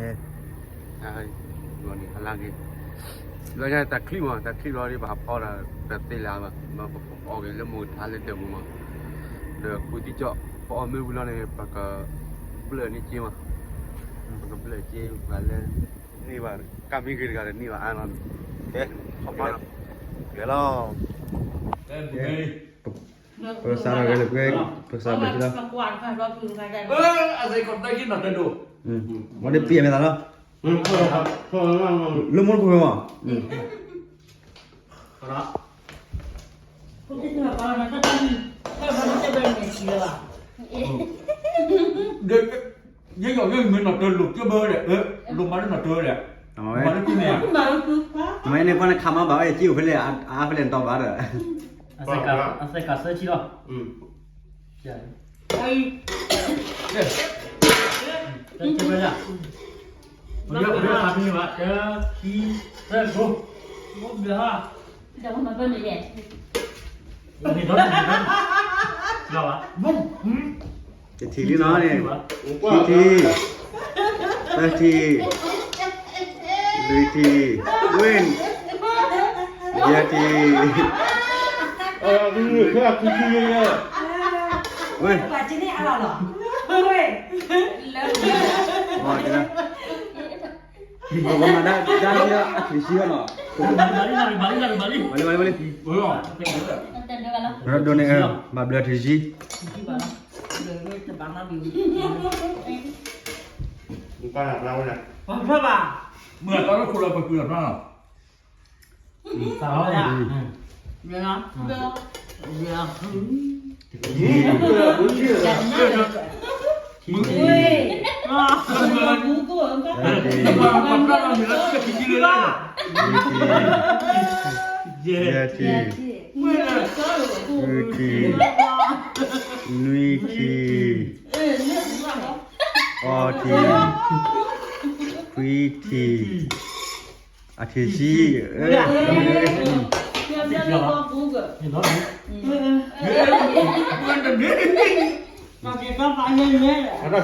ဂီၤန့ၣ်ဟါလၢအဂ့ၤ, လၢညါတၢ်ချံမး တၢ်ချံဘျီဒ်ပဟးဖီဒီး တသ့လၢၤဘၣ်, ပအီၣ်က့ၤလၢမိၢ်ကထါလၢဒၢးပူၤမး, ဒီးဃုသံကၠီၣ် ပအီၣ်မ့ၢ်ဝံၤလီၤန့ၣ် ပကဘျၢၣ်န့ၢ်က့မး, ပကဘျၢၣ်က့ ပှၤလၢန့ၢ်ဘၣ် ကၢ်မ့ၢ်ဂ့ၤတဂၤဒီးန့ၢ်ဘၣ်အါလီၤ, ကဲလီၤ, ပကစးထီၣ်ဂဲၤလၢကွဲ, ပကစးဘျၢၣ်လီၤ, မ့ၢ်တပံၢ်အမဲာ်သးလီၤ, လၢမိၢ်တခိၣ်ဖဲမး, ယဲယီၤယဲမ့ၢ်နီၣ်တၢၤလိာ်ကၠၢဘၢဒီး, လိၣ်မၤလၢနီၣ်တၢၤဒီး, မၤလၢကန့ၣ်, မ့ၢ်န့ၣ်ပှၤန့ၣ်ခးမၤဘၣ်ဝဲစံၣ်အိၣ်ဖဲလဲၣ် အါဖဲလဲၣ်နတီၤဘၣ်ဒီး, အသဲကးသၢဆံလီၤ, တၢ်ခံ, သၢ, ကိ, တထံၣ်လံနီၤန့ၣ်, ခံထံၣ်, သၢထံၣ်, လွံၢ်ထံၣ်, ဝ့ၢ်, ယဲၢ်ထံၣ်, ဝ့ၢ်, ပကမၤဒၣ်ဒ်အထံၣ်ဆံလီၤ, ဘၣ်လံ, ဘၣ်လံ, ဘၣ်လံ, ဒိးန့ၣ်, ဘၣ်ဘျၢထံၣ်ဆံ, မုၢ်တၢ်လၢခိၣ်လၢပှၤကွံာ်လီၤဖျါလီၤ, သးလီၤ, ယဲၢ်ထံၣ်, ဃုထံၣ်, နွံထံၣ်, အီထံၣ်, ခွံထံၣ်, အထံၣ်ဆံ,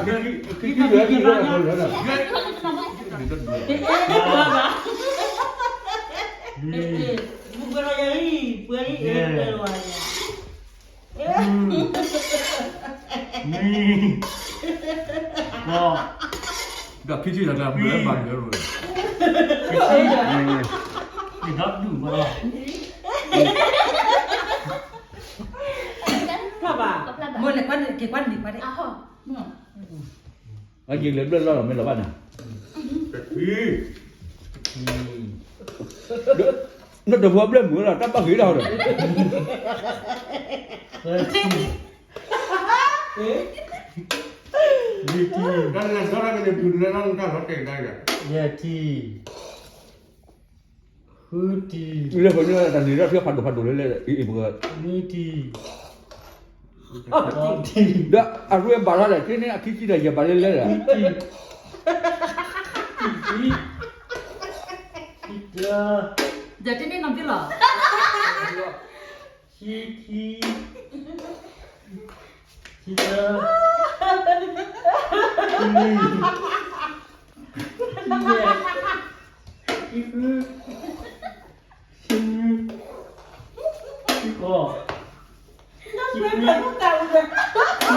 နွံ, ဒီးခံထံၣ်ဒီး ဘျၢဘၣ်လၢ, ထီၣ်ဘၣ်, မ့ၢ်လဲၤကွၢ်န့ၣ် က့ၤကွၢ်န့ၣ်ကွၢ်ဒၣ်, အက့ၤလၢဘျၢၣ်လီၢ်လီၤ မ့ၢ်လီၤဘၣ်နၤ, နတဘျၢၣ်မုာ်လီၤ တၢ်ဘၣ်ဂ့ၤဒၣ်ဒီး, ယဲၢ်ထံၣ်, ယဲၢ်ထံၣ်, ဃုထံၣ်, လၢပှၤန့ၣ်တၢ်န့ၣ်ဒီး ထံဖးဒိၣ်ဖးဒိၣ်လၢလဲၣ်, နွံထံၣ်, ဒီးအရူဘၣ်လီၤဒီး တန့ၢ်အခံထံၣ်ဒီး ယဘၣ်လၢလဲၣ်ဒီး, ဒီးတန့ၢ်နီၢ်ကီၢ်လီၤ, ခံထံၣ်, ခံသၢ, ခံလွံၢ်, ခံယဲၢ်, ခံဃု, ခံနွံ, ခံဃိး, ခံခွံ, ခံဆံ, ဒီးခံက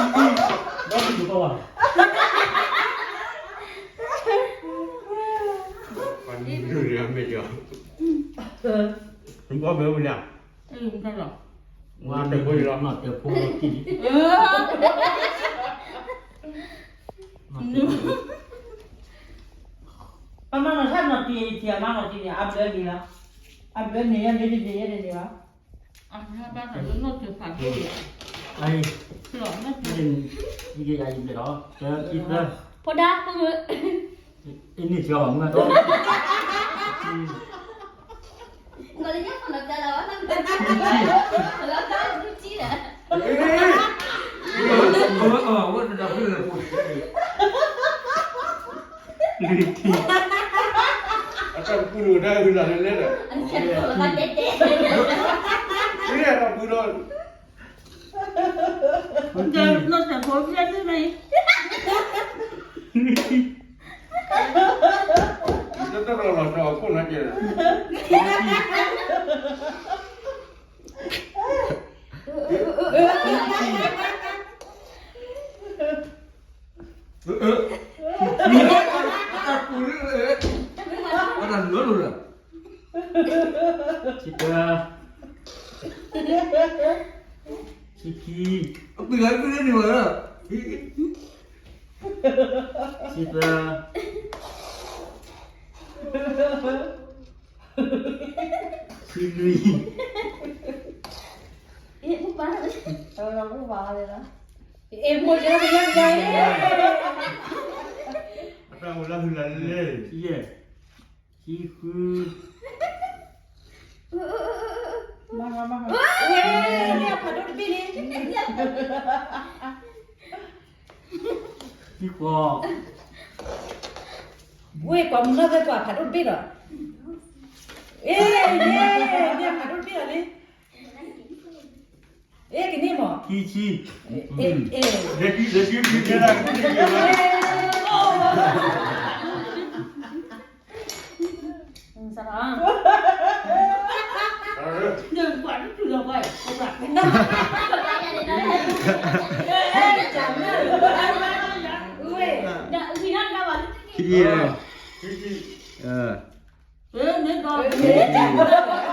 ပီၤဘၣ်, မ့ၢ်ဒီး, မ့ၢ်ဝဲလၢ ဝါတၢ်ဖိလီၤ, မ့ၢ်တၢ်ဖိလီၤ, ပမၤနီၢ်ဆၣ်နီၢ်တံၢ် ယထံၣ်အမါနီၢ်တံၢ်န့ၣ် အဘျၢန့ၣ်လီၤ, အဘျၢန့ၣ်ယဲန့ၣ်တန့ၢ်ယဲန့ၣ်လီၤ, အဘျၢဘၣ်နီၢ်တံၢ်ဖးဒိၣ်, ယဲယၤယဘျၢလီၤ, တၢ်ခံသၢ, ဖိဒါ, အန့ၣ်ကီးမူကီး, လွံၢ်ထံၣ်, အတၢ်ပူၤဒၣ်ဝံၤလီၤလဲၣ်ဒီး, အတၢ်ပူၤဒီး, လွံၢ်ထံၣ်, လွံၢ်ထံၣ်, လွံၢ်ထံၣ်, လွံၢ်ထံၣ်, လွံၢ်ထံၣ်, လွံၢ်ထံၣ်, တၢ်လီၤလီၤတီၤအခိၣ်နၤကဲး အတၢ်ကူလၢ အတၢ်လၢလိာ်လၢ ဆံတၢ ဆံခံ အပံၤလၢကရၢန့ၣ်ဝဲ ဆံသၢ ဆံလွံၢ် အ့ၣ် ပူပာ်လီၤ အ့ၣ် မိၢ် ယဲ ယဲ ယဲ အတၢ်အိၣ်လၢဟုလၢလဲၣ် ယဲ ဆံဃု ဝဲ ဖးဒိၣ်တဘ့ၣ်လံ ဆံဃိး ဝဲ ကွၢ်မုၢ်လၢ်ဝဲ ကွၢ်ဖးဒိၣ်တဘ့ၣ်ဒီး အ့ ယဲ ယဲ ဖးဒိၣ်တဘ့ၣ်ဒီးလံ အ့ ကန့ၢ်မး ခံဆံ အ့ အ့ လၢခံလၢခံခံကဲဒၣ် စရၣ် ဒီးပှၤတထူလီၤပှၤ ပှၤ ခံဆံ မ့ၢ်ဒီး ခံဆံ ခံဆံလဲၤလဲၤ ခိၣ်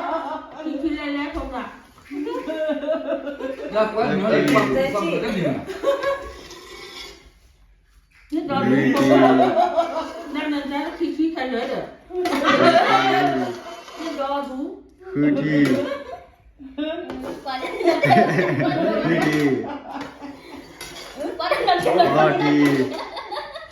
နၢ် လၢကွဲမ့ၢ်လၢကွဲမ့ၢ်လၢန့ၣ် မ့ၢ်ဒီးဒူ နနနခံဆံခဲလၢာ်ဒီး မ့ၢ်ဒီးဒူ ဃုထံ ဃုထံ ဃိးထံ ခွံထံ အထံ အထံ ဘၣ်လီၤ န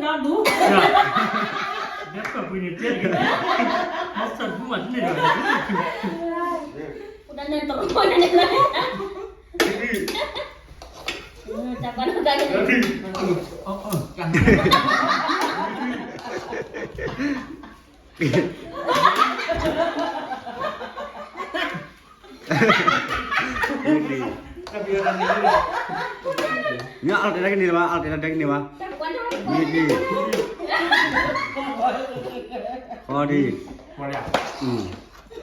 ဒူ နပၢ်ကွံာ်န့ၣ်တဲတဂၤ မ့ၢ်သးဒူမးတန့ၢ်ဒီး ပဒၣ်နဲတရီန့ၣ် တၢ်ပၢ်နီၢ်ကါန့ၣ် မ့ၢ်အါတလဲကန့ၢ်လၢၤဘၣ် အါတလဲကန့ၢ်ဘၣ် မ့ၢ်ဒ် ဃီဒ် ခွံဒ် ဆံဆံ ဆံခံ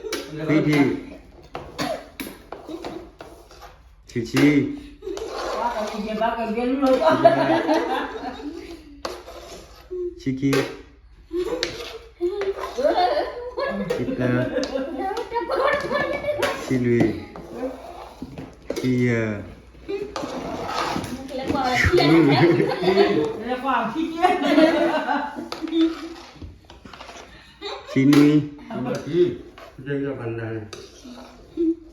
ဆံတၢ ဆံလွံၢ် ဆံယဲၢ် ဆံနွံ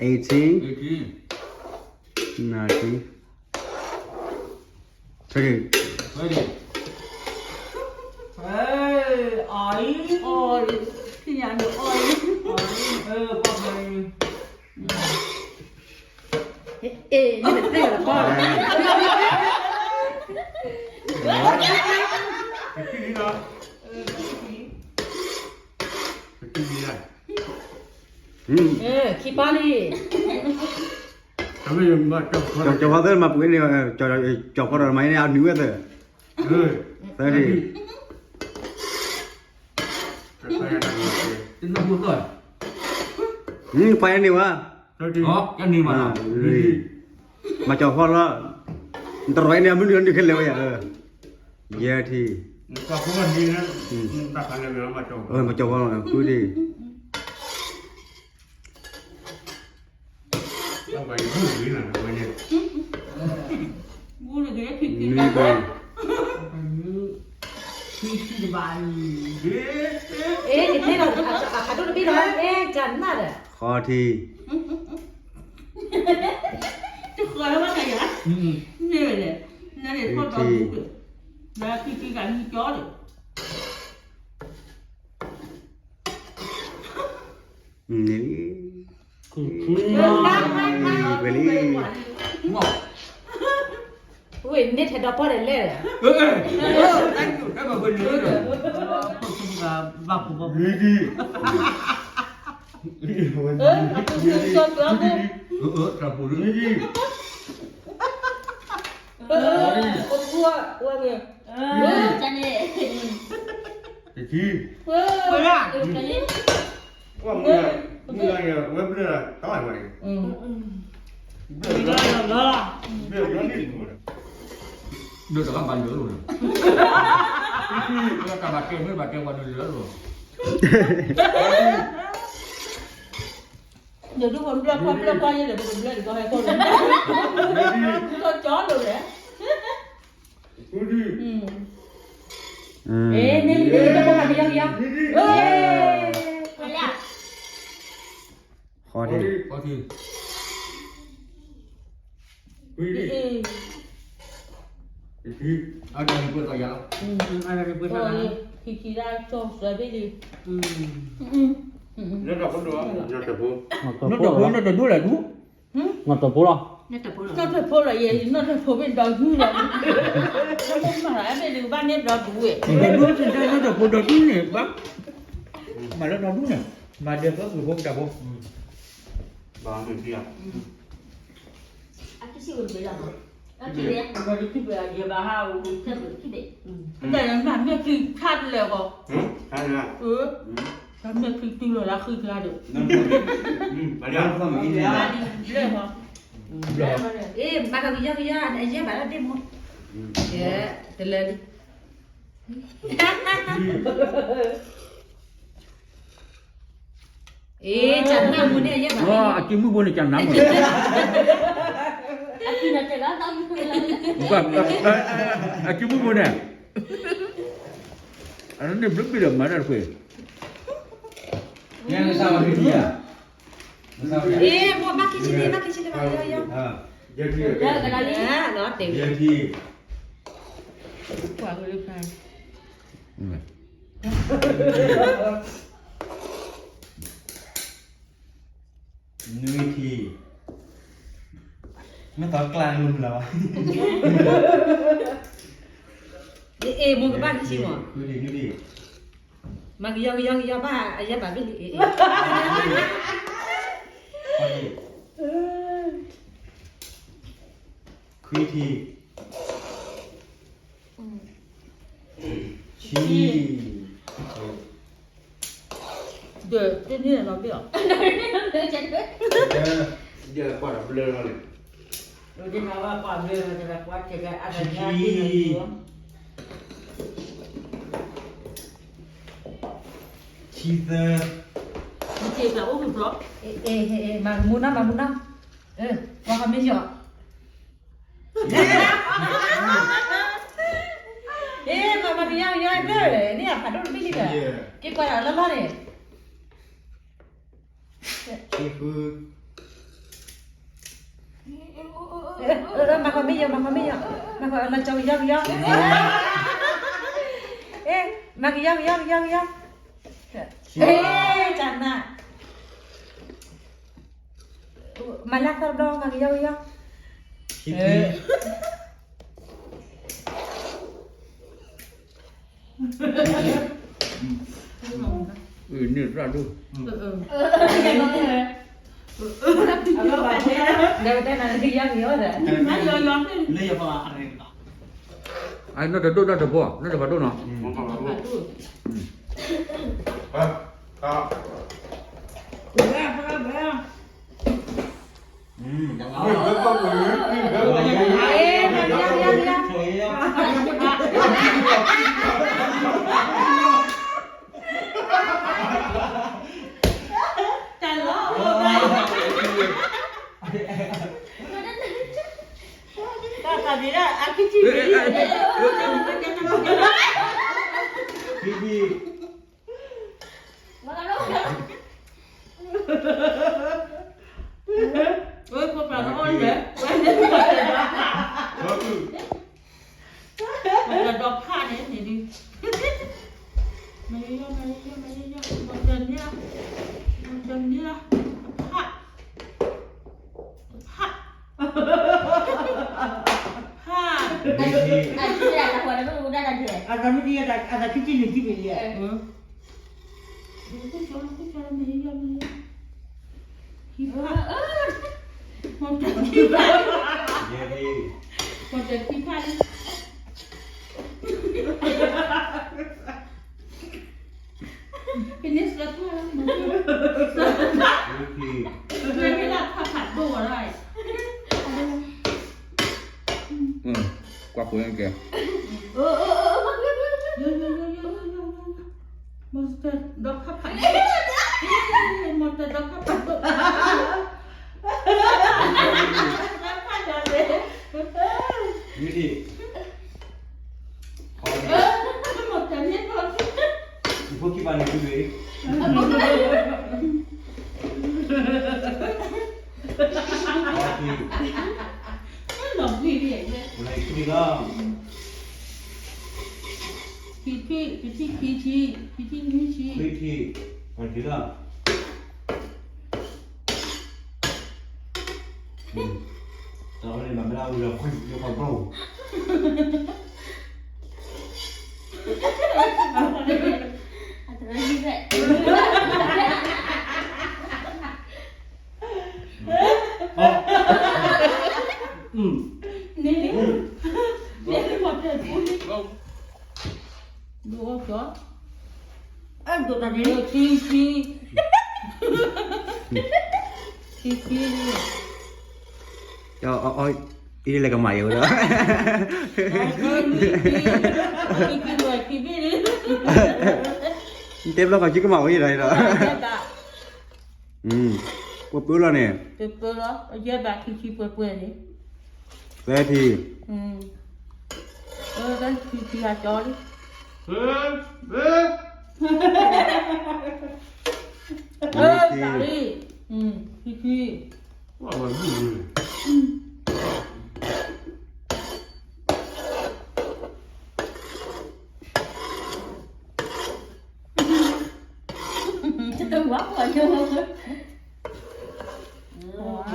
eighteen nineteen twenty ခံပီလံ ကၠီၤဖီသၢမၤပူၤန့ၣ် ကၠီၤဖီဒီးမၤန့ၣ် အနုၤဝဲသၢ သၢထံၣ် ပှၤန့ၢ်ဝဲ မၤကၠီၤဖီလီၤ နတရီန့ၣ် အမုၢ်နုာ်နုာ်ခဲလၢာ်ဝဲယၤ ယဲၢ်ထံၣ် မၤကၠီၤဖီလီၤ ဃုထံၣ် နွံထံၣ် အ့ ကန့ၢ်ဒီး အဖးဒိၣ်တဘ့ၣ်ဒီး အဲ ကနၣ်ဒီး ဃိးထံၣ် တဃၢၤလၢဘၣ်ခါယၤ န့ၣ်ဝဲလဲၣ် နန့ၣ်ထီၣ်ဒီးဒူဒီး နခံခံဂၤနံကၠီဒီး န့ၣ်လံ ဝဲလံ ဝဲန့ၣ်ထဲဒီးပီၢ်ဒီးလဲၣ် ဘၣ်ကူဘၣ်ကူ နွံထံၣ် အီၣ်တၢ်ပူၤလံ, အီၣ်တၢ်ပူၤလံ, အီၣ်တၢ်ပူၤလံ, တထံၣ်, ဝဲဘျၢ, ဝဲဘျၢ, တၢ်ဝဲန့ၣ်, ဘျၢ, ဘျၢ, ဒိၣ်တဂၤဘၣ်လၢာ်လိာ်လီၤ, တၢ်ဘၣ်တဲမ့ၢ်ဘၣ်တဲပှၤဒိၣ်လၢာ်လိာ် ဒီးဒုးပဘျၢကွၢ်ဘျၢကွၢ်ယဲဒီး ပကဘျၢဒ်သိးဟဲခီၣ်လၢာ်, ကၠီလိာ်လဲၣ်, အ့ မ့ၢ်လၢတၢ်ပှၤကယီကယီ, ဃီထံ, ဃီထံ, အတၢ်န့ၣ်ပှဲၤတီၢ်ယၤလီၤ, ခံခံဒၣ်ကၠီစွဲဘ့ၣ်လံ, နီၢ်တၢ်ဖိ, နီၢ်တၢ်ဖိ, နီၢ်တၢ်ဖိလီၤ, နီၢ်တၢ်ဖိလီၤ, ယဲ နီၢ်တၢ်ဖိဘ့ၣ်ဒီးဂုၢ်လီၤ, မ့ၢ်ဘၣ်န့ၣ်ဒီးဒူဝဲ, ဒီးဒူဝဲ, နီၢ်တၢ်ဖိဒီးဒူန့ၣ်, ဘၣ်, မၤလၢဒီးဒူန့ၣ်, မၤဒီးဖိပူၤဖိတၢ်ဖိ, ဘၣ်မ့ၢ်ဖံးဧါ အကစံၣ်ဝဲတဘ့ၣ်လီၤ, အကစံၣ်ဝဲ, ယဘၣ်ဟးအိၣ်, တၢ်မ့ၢ်ခံခါတလဲၣ်ဃီ, တၢ်မ့ၢ်ခံတုၤလီၤလၢဃုကျါဒီး, ဘျဲၣ်ဃီ, အ့ မၤကယီကယီ, အယဲၢ်ဘၣ်လၢဒ့ၣ်မး, တလဲၤလံ အ့ ကနၣ်မူန့ၣ် အယဲၢ်ဘၣ်, အစုမုၢ်ဖိန့ၣ် ကနၣ်မူန့ၣ်, အစုမုၢ်ဖိန့ၣ်, အန့ၣ်ဘျုးဘ့ၣ်ဒီးမၤတၢ်တခွဲး, အ့ ဘၣ်ခံဆံန့ၣ် ဘၣ်ခံဆံန့ၣ် ဘၣ်ယီယီ, ယဲၢ်ထံ, ယဲၢ်ထံ, ကွၢ်ဝဲလၢဖဲ နွံထံ, မ့ၢ်သီကျါလၢမုၢ်လီၤ, အ့ မိၢ်ကဘၣ်ခံဆံမး, မၤကယီကယီကယီဘၣ် အယဲၢ်ဘၣ်ဘ့ၣ်လံ အ့ အ့ ခွံထံ, ဆံ, ဒီးတန့ၢ်နီၤဘ့ၣ်အီၤ, ဒီးကွၢ်ဒီးဘျၢလီၤန့ၣ်, ဆံခံ, ဆံသၢ, မၤမူနီၤ မၤမူနီၤ, ပှၤကမ့ၢ်ယီၤ အ့ မၤမၤကယီကယီသၢ, န့ၣ်အဖးဒိၣ်တဘ့ၣ်လံဒီး, က့ၤကွၢ်ဒီးလီၤလီၤန့ၣ်, မၤကီမ့ၢ်ယီၤ မၤကီမ့ၢ်ယီၤ, မၤကီလီၤကယီကယီ, အ့ မၤကယီကယီကယီကယီ, အ့ ကနၣ် မၤလၢသီတဘျီ မၤကယီကယီ, န့ၣ်ရၣ်ဒိၣ်, ဒီးတဲနၤကယီကယီဒီး, နီၢ်တဒိၣ် နီၢ်တဖးဒိၣ်နီၤ. ခံဖၣ်, မ့ၢ်တၢ်ခံဖၣ်, မ့ၢ်တၢ်ခံဖၣ်လံ. ကန့ၢ်စၢၤထီၣ်လီၤ, မ့ၢ်လၢဖၣ်ဖးဒိၣ်ဝဲဒၣ်. ကွၢ်ဃိကဲ, မ့ၢ်တၢ်ဒီဖၣ်ဖးဒိၣ်, မ့ၢ်တၢ်ဒီဖၣ်ဖးဒိၣ်. မ့ၢ်တၢ်န့ၣ်, ယဖိခံဘၣ်န့ၣ်ဒုး, လီၤဘှံးလံ, လီၤခံလီၤ. ခံထံၣ်, ခံထံၣ်, ခံထံၣ်, ခံထံၣ်နွံထံၣ်, ခွံထံၣ်, ပှဲၤထံၣ်လီၤ. တၢ်အီၣ်န့ၣ် မၤမ့ၢ်ဒၣ်ဝံၤဒီး ခွံယိၤကီၢ်ဘျီၣ်. န့ၣ်, န့ၣ်မ့ၢ်တၢ်ပူၤလံ, ဒိၣ်အီၣ်ကၠီ, အဲၣ်ဒိးတၢ်န့ၣ်, ခံ, ခံ, ခံ, ခံလံ. အီၣ်, အီၣ်, အံၤလဲၤကမၤယၤဝဲဒီး, ခံ, ခံ, ခံ, ခံဘ့ၣ်လံ. နတဲဘျီဃီ ယကမၤဝဲယၤဒီး, ပှဲၤပှဲၤလီၤန့ၣ်, ပှဲၤပှဲၤလီၤ, ယဲၢ်ဘးခံဆံပှဲၤပှဲၤန့ၣ်, သၢထံၣ်, သၢထံၣ်ခံဆံအကၠီလံ, သၢထံၣ်, ခံဆံ. ဝါပှၤယိၣ်, ခဲ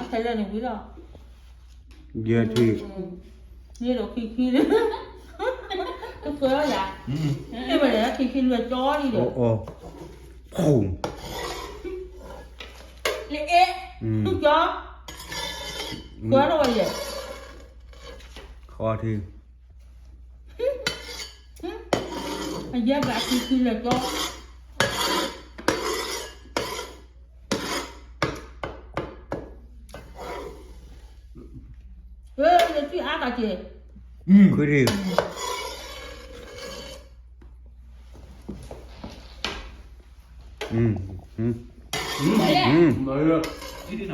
လၢာ်န့ၣ်ဝံၤလီၤ, ယဲၢ်ထံၣ်, န့ၣ်ဒီးခံဆံလံ, တဆွဲအီၤယၤ, တမ့ၢ်လၢခံဆံလွဲၢ်ကၠီလံဒီး, လၢအဲၣ်, ကၠီ, ဆွဲလီၤဝဲယဲၢ်, ဃီထံၣ်. အယဲၢ်ဘးခံဆံလွဲၢ်ကၠီ, ခွံထံၣ်,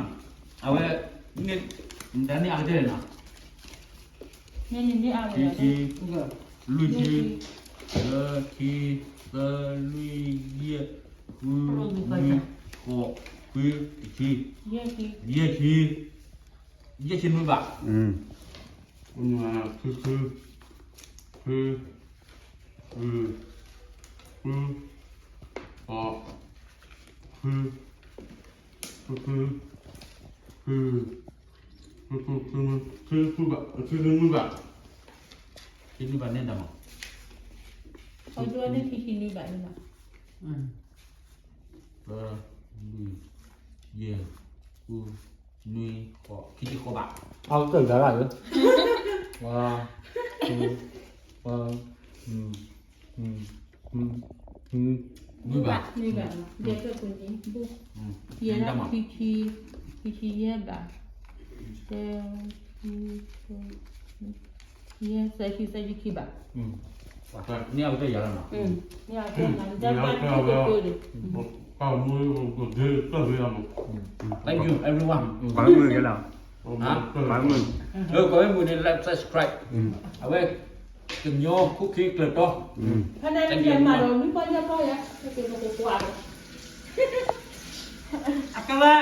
အဝဲ, န့ၣ်, တၢ်န့ၣ်အကတၢၢ်နီၤ, ခံဆံ, လွံၢ်ဆံ, သၢဆံ, သၢလွံၢ်ယဲၢ်, ဃုနွံ, ဃိး, ခွံ, တဆံ, ယဲၢ်ဆံ, ယဲၢ်ဆံနွံဘး, ခွံ, ခွံ, ခွံ, ခွံ, ခွံ, ခွံ, ခွံ, ခွံ, ခွံဘး, ခွံနွံဘး, ခွံနွံဘးန့ၣ်တမး, သၢ, လွံၢ်, ယဲၢ်, ဃု, နွံ, ဃိး, ခံဆံဃိးဘး, အကတၢၢ်ဒၣ်လၢ, ဝါ, ဝါ, နွံဘး, နွံဘး, ယဲၢ်ဆံ, ခံဆံယဲၢ်ဘး, သၢဆံ, ယဲၢ်ဆံ, သၢဆံခံဘး, န့ၣ်အကတၢၢ်ယၤလီၤနီၤ, န့ၣ်အကတၢၢ်ယၤလီၤနီၤ, ပှၤမုၢ်ကဒ့တၢၢ်ဝဲလီၤ, ပှၤမုၢ်ကလီၤ, ပှၤမုၢ်, ပှၤမုၢ်န့ၣ် like subscribe, အဝဲ, ကညီခိၣ်ခံကျၢၤတီ, ဖဲန့ၣ်မၤဒီးမုၢ်ပှၢ်ညါပှၢ်ယၤ, အကဝဲ